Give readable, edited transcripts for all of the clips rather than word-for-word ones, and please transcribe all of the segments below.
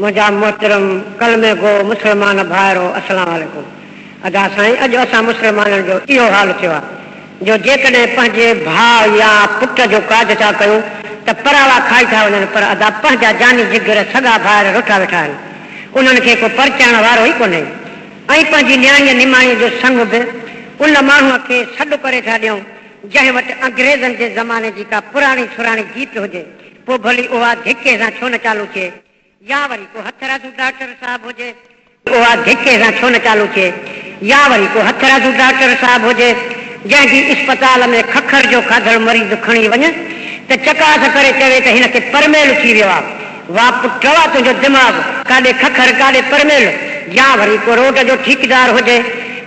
منهنجا محترم ڪلمي گو مسلمان ڀائرو السلام عليڪم ادا سائين اڄ اسان مسلمانن جو اهو حال ٿيو آهي جو جيڪڏهن پنهنجي ڀاء يا پٽ جو ڪاڄ ٿا ڪيون ته پراوا کائي ٿا وڃن پر ادا پنهنجا جاني جگر سڳا ڀائر رٺا ويٺا آهن انهن کي ڪو پرچائڻ وارو ئي ڪونهي ۽ پنهنجي نياڻيء نماڻيء جو سڱ به ان ماڻهوء کي سڏ ڪري ٿا ڏيون جنهن وٽ انگريزن جي زماني جي ڪا پراڻي سراڻي جيپ هجي پوء ڀلي اها ڌڪي سان ڇو نه چالو ٿئي يا وري ڪو هٿرادو ڊاڪٽر صاحب هجي. اها ڌڪي سان ڇو نه چالو ٿئي يا وري ڪو هٿرادو ڊاڪٽر صاحب هجي جنهن جي اسپتال ۾ ککر جو کاڌل مريض کڻي وڃ ته چڪاس ڪري چوي ته هن کي پرميل ٿي ويو آ. وا پٽ وا تنهنجو دماغ ڪاڏي ککر ڪاڏي پرميل يا وري ڪو روڊ جو ٺيڪدار هجي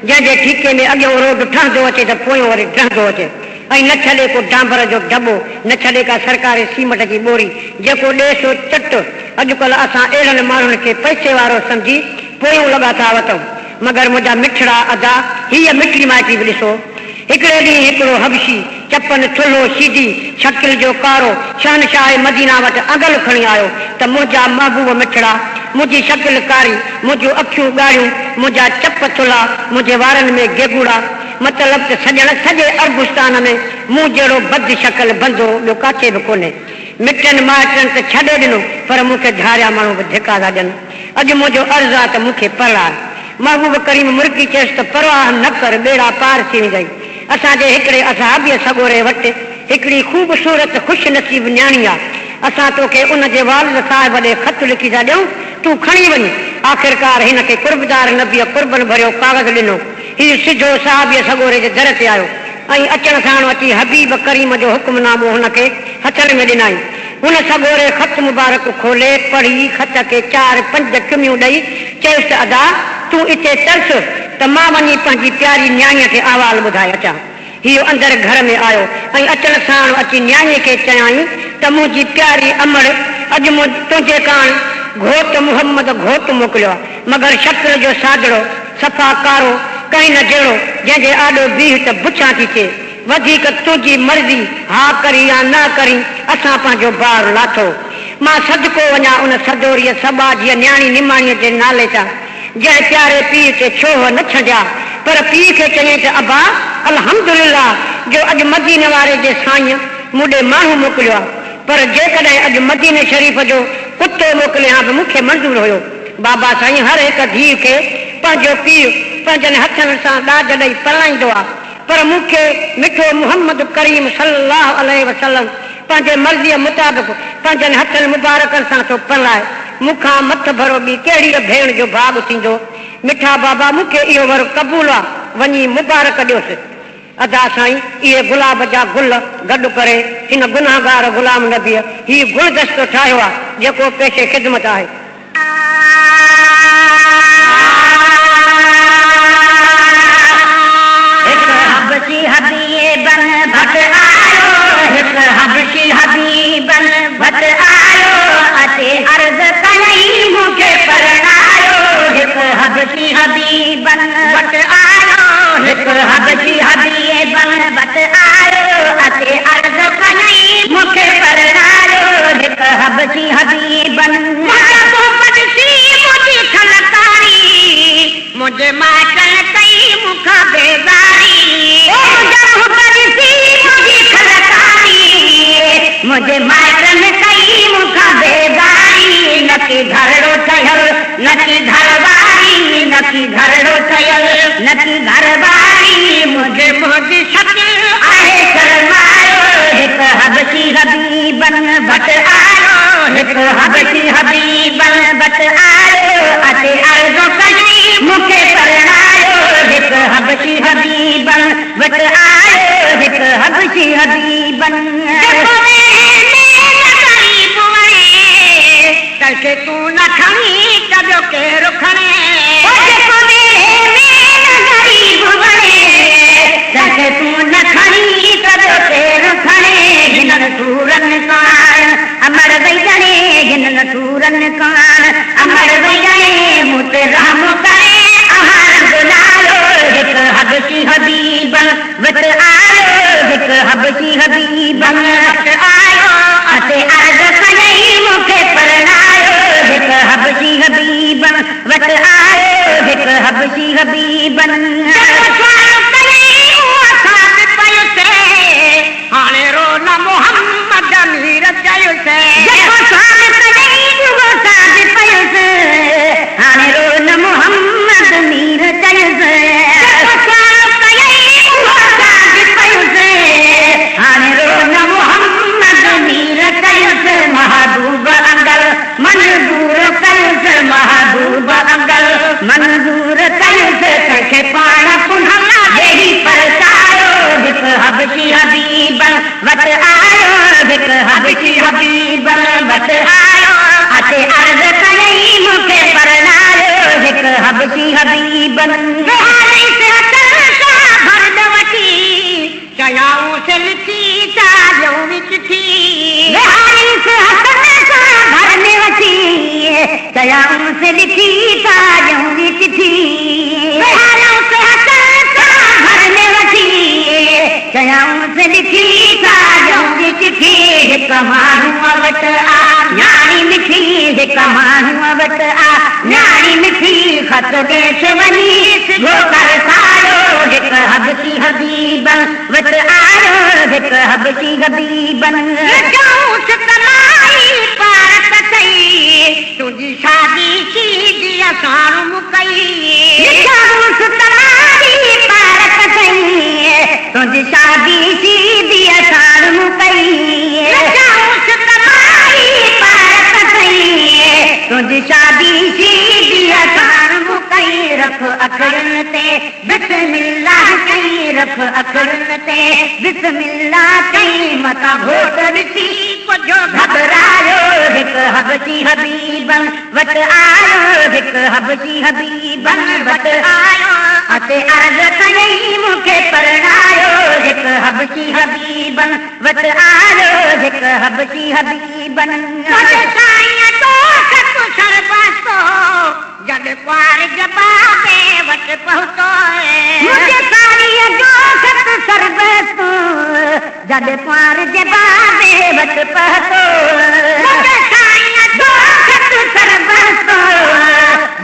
جنهن جي ٺيڪي ۾ اڳيون روڊ ٺهندو اچي ته پويون وري ڊهندو اچي. ۽ نه ڇڏي ڪو ڊانبر جو ڊٻو، نه ڇڏي ڪا سرڪاري سيمٽ جي ٻوري، جيڪو ڏي سو چٽ. اڄڪلهه اسان اهڙن ماڻهن کي پئسي وارو سمجهي پويون لڳا ٿا وتون. مگر منهنجا مٺڙا ادا، هيء مٽي مائٽي به ڏسو. هڪڙي ڏينهن هڪڙو حبشي، چپن ٿلهو، شيدي، شڪل جو ڪارو، شهنشاهه مدينه وٽ انگل کڻي آيو ته منهنجا محبوب مٺڙا، منهنجي شڪل ڪاري، منهنجون اکيون ڳاڙهيون، منهنجا چپ ٿلها، منهنجي وارن ۾ گيگوڙا، مطلب ته سڄڻ سڄي عربستان ۾ مون جهڙو بد شڪل بندو ٻيو ڪاٿي به ڪونهي. مٽن مائٽن ته ڇڏي ڏنو پر مون کي ڌاريا ماڻهو به ڌڪا ٿا ڏين. اڄ منهنجو عرض آ ته مون کي پرڻاء. محبوب ڪريم مرڪي چيس ته پرواهه نه ڪر ٻيڙا پار ٿي ويندئي. اسان جي هڪڙي اصحابيء سڳوري وٽ هڪڙي خوبصورت خوش نصيب نياڻي آ. اسان توکي ان جي والد صاحب ڏي خط لکي ٿا ڏيون، تون کڻي وڃ. آخرڪار هن کي قربدار نبيء قربن ڀريو ڪاغذ ڏنو. هي سڌو صحابيء سڳوري جي در تي آيو ۽ اچڻ ساڻ اچي حبيب ڪريم جو حڪم نامو هن کي هٿن ۾ ڏنائين. هن سڳوري خط مبارڪ کولي، پڙهي، خط کي چار پنج چميون ڏئي چيس ته ادا! تون اتي ترس ته مان وڃي پنهنجي پياري نياڻيء کي احوال ٻڌائي اچان. هيء اندر گهر ۾ آيو ۽ اچڻ ساڻ اچي نياڻيء کي چيائين ته منهنجي پياري امڙ، اڄ مون تنهنجي ڪاڻ گهوٽ محمد گهوٽ موڪليو آ، مگر شڪل جو سادڙو، صفا ڪارو، ڪنهن نه جهڙو، جنهن جي آڏو بيهه ته بڇان ٿي ٿئي. وڌيڪ تنهنجي مرضي، ها ڪرين يا نه ڪرين، اسان پنهنجو بار لاٿو. مان صدقو وڃان ان سدوريء سٻاجهيء نياڻي نماڻيء جي نالي تان. جنهن پياري پيء تي ڇوهه نه ڇنڊيا، پر پيء کي چيائين ته ابا! الحمدلله جو اڄ مديني واري جي سائينء مون ڏي ماڻهو موڪليو آ، پر جيڪڏهن اڄ مديني شريف جو ڪتو موڪلي هان به مون کي منظور هيو. بابا سائين هر هڪ ڌيء کي پنهنجو پيء پنهنجن هٿن سان ڏاج ڏئي پرڻائيندو آ، پر مون کي مٺو محمد ڪريم صلي الله عليه وسلم پنهنجي مرضيء مطابق پنهنجن هٿن مبارڪن سان ٿو پرڻائي. مون کان مٿڀرو ٻي ڪهڙيء ڀيڻ جو ڀاڳ ٿيندو؟ مٺا بابا مون کي اهو ور قبول آ، وڃي مبارڪ ڏيوس. ادا سائين اهي گلاب جا گل گڏ ڪري هن گنهگار غلام نبيء هي گلدستو ٺاهيو آ، جيڪو پيش خدمت آهي. هڪ حبشي حبيبن وٽ آيو، هڪ حبشي حبيبن وٽ آيو، اچي عرض ڪيائين مون کي پرڻايو، هڪ حبشي حبيبن وٽ آيو، هڪ حبشي حبيبن وٽ آيو، اچي عرض ڪيائين مون کي پرڻايو، هڪ حبشي حبيبن. منهنجا منهن ڏسي منهنجي کل ڪاري، منهنجي مائٽن ڪئي مون کان بيزاري. او منهنجا منهن ڏسي منهنجي کل ڪاري، منهنجي مائٽن ڪئي مون کان بيزاري. نڪي گهرڙو ٺهيل نڪي گهر واري، نڪي گهرڙو ٺهيل نڪي گهر واري. منهنجي منهن جي شڪل آهي شرمايو، هڪ حبشي حبيبن وٽ آيو. هڪ حبشي حبيبن وٽ آيو، اچي عرض ڪيائين مون کي پرڻايو. هڪ حبشي حبيبن وٽ آيو، هڪ حبشي حبيبن. جيڪو ويڙهي ۾ نه غريب وڻي، تنهن کي تون نه کڻين ته ٻيو ڪير کڻي. او جيڪو ويڙهي ۾ نه غريب وڻي، تنهن کي تون نه کڻين ته ٻيو ڪير کڻي. هنن سورن ڪاڻ امڙ وئي ڄڻي، هنن سورن ڪاڻ امڙ وئي ڄڻي، مون تي رحم ڪري اوهان رنگ لايو. هڪ حبشي حبيبن وٽ آيو، هڪ حبشي حبيبن وٽ آيو، اچي عرض ڪيائين مون کي پرڻايو. هڪ حبشي. मंज़ूर कयुसि महबूब अंगल मंज़ूर कयुसि तंहिंखे पाण पुनः वेही परचायो। हिकु हबशी हबीबन वटि आयो, हिकु हबशी हबीबन वटि आयो, अचे अर्ज़ कयईं मूंखे परणायो। हिकु हबशी हबीबन चयाऊं लिखी चायूं चिठी, भरने वठी चयाऊं लिखी चायूं चिठी, भरने वठी चयाऊं लिखी चायूं चिठी। हिकु माण्हूअ वटि आ न्याणी मिठी, हिकु माण्हूअ वटि आ न्याणी मिठी, ख़त देश वञी कर सायो। हिकु हबशी हबीबन वटि आयो, हिकु हबशी हबीबन तुंहिंजी शादी थी असां मुकई, तुंहिंजी शादी थी असां मुकई, तुंहिंजी शादी थी असां मुकई। रख अखरनि ते बिस्मिल्लाह कई, रख अखरनि ते बिस्मिल्लाह कई, मतां घोट ॾिसी कुझु घबरायो। हिकु हबशी हबीबन वटि आयो, हिकु हबशी हबीबन वटि आयो, अचे अर्ज़ कयईं मूंखे परणायो। हिकु हबशी हबीबन वटि आयो, हिकु हबशी हबीबन जॾहिं कुआर जबाबे वटि पहुतो, मुंहिंजे साईं जो ख़त सरबस्तो, जॾहिं कुआर जबाबे वटि पहुतो, मुंहिंजे साईं जो ख़त सरबस्तो,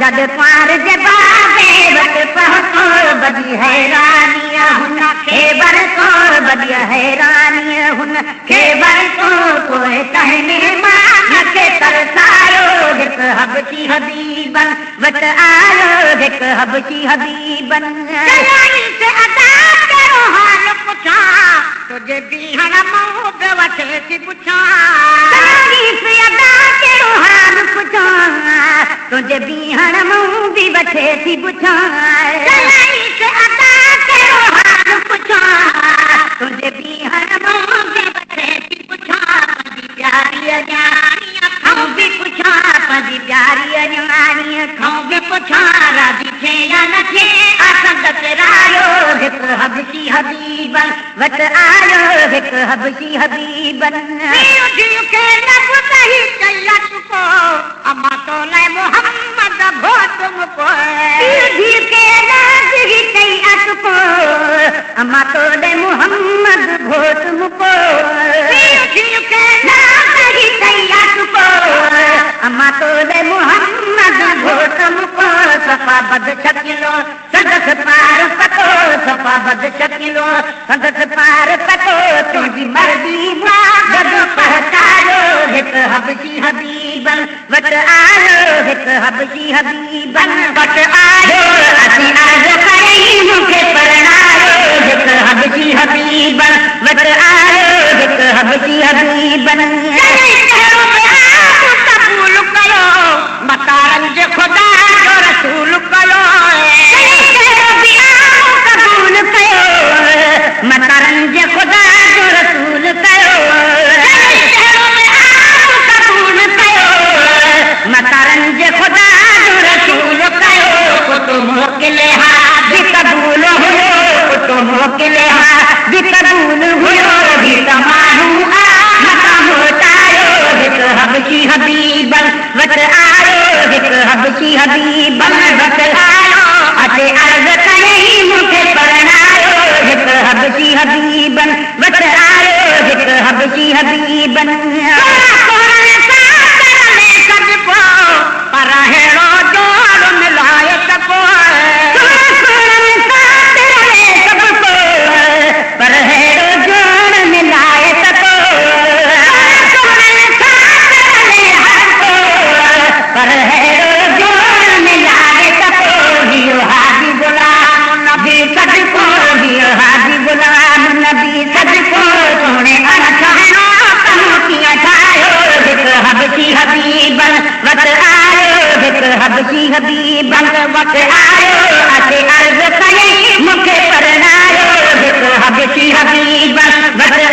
जॾहिं कुआर जबाबे वटि पहुतो। वॾी हैरानी हुन खे वरितो, वॾी हैरानी हुन खे वरितो, पोइ तंहिं मां मूंखे तरसायो। हिकु हबशी हबीबन वटि आयो, हिकु हबशी हबीबन अदा कहिड़ो हाल पुछां, तुंहिंजे बीहण मां बि वठे थी पुछां, अदा कहिड़ो हाल पुछां, तुंहिंजे बीहण मां बि वठे थी पुछां, अदा कहिड़ो हाल पुछां, तुंहिंजे बीहण मां बि वठे थी पुछां, पंहिंजी प्यारी अञाणीअ खां बि पुछां, पंहिंजी प्यारी अञाणीअ खां बि पुछां, राज़ी थिए या न थिए संदसि रायो। हिकु हबशी हबीबन वटि आयो, हिकु हबशी हबीबन अम्मा तो लाइ मोहम्मद घोट मुको, अम्मा तो लाइ मोहम्मद घोट मुको, अम्मा तो लाइ मोहम्मद घोट मुको। सफ़ा बद शकिलो संदसि पार पतो, सफ़ा बद शकिलो संदसि पार पतो, तुंहिंजी मर्ज़ी गॾु पहुचायो। हिकु हबशी हबीबन वटि आयो, हिकु हबशी हबीबन वटि आयो, असीं अर्ज़ कयईं मूंखे परणायो। हिकु हबशी हबीबन वटि आयो, हिकु हबशी हबीबन क़बूल कयो, मतारनि जे ख़ुदा जो रसूल कयो, क़बूल कयो, मतारनि जे ख़ुदा जो रसूल कयो, क़बूल कयो, मतारनि जे ख़ुदा जो रसूल कयो। पुट मोकिले हा बि क़बूल हुयो, पुट मोकिले हा बि क़बूल हुयो, बि त माण्हू आ मतां मोटायो। हिकु हबशी हबीबन वटि आयो, हिकु हबशी हबीबन वटि आयो, अचे अर्ज़ कयईं मूंखे परणायो। हिकु हबशी हबीबन वटि आयो, हिकु हबशी हबीबन पर अहिड़ो जोड़ मिलाए त पोइ, पर अहिड़ो जोड़ मिलाए त पोइ, पर अहिड़ो जोड़ मिलाए त पोइ। حبيبن وٽ آيو، اچي عرض ڪيائين مون کي پرڻايو. هڪ حبشي حبيبن وٽ.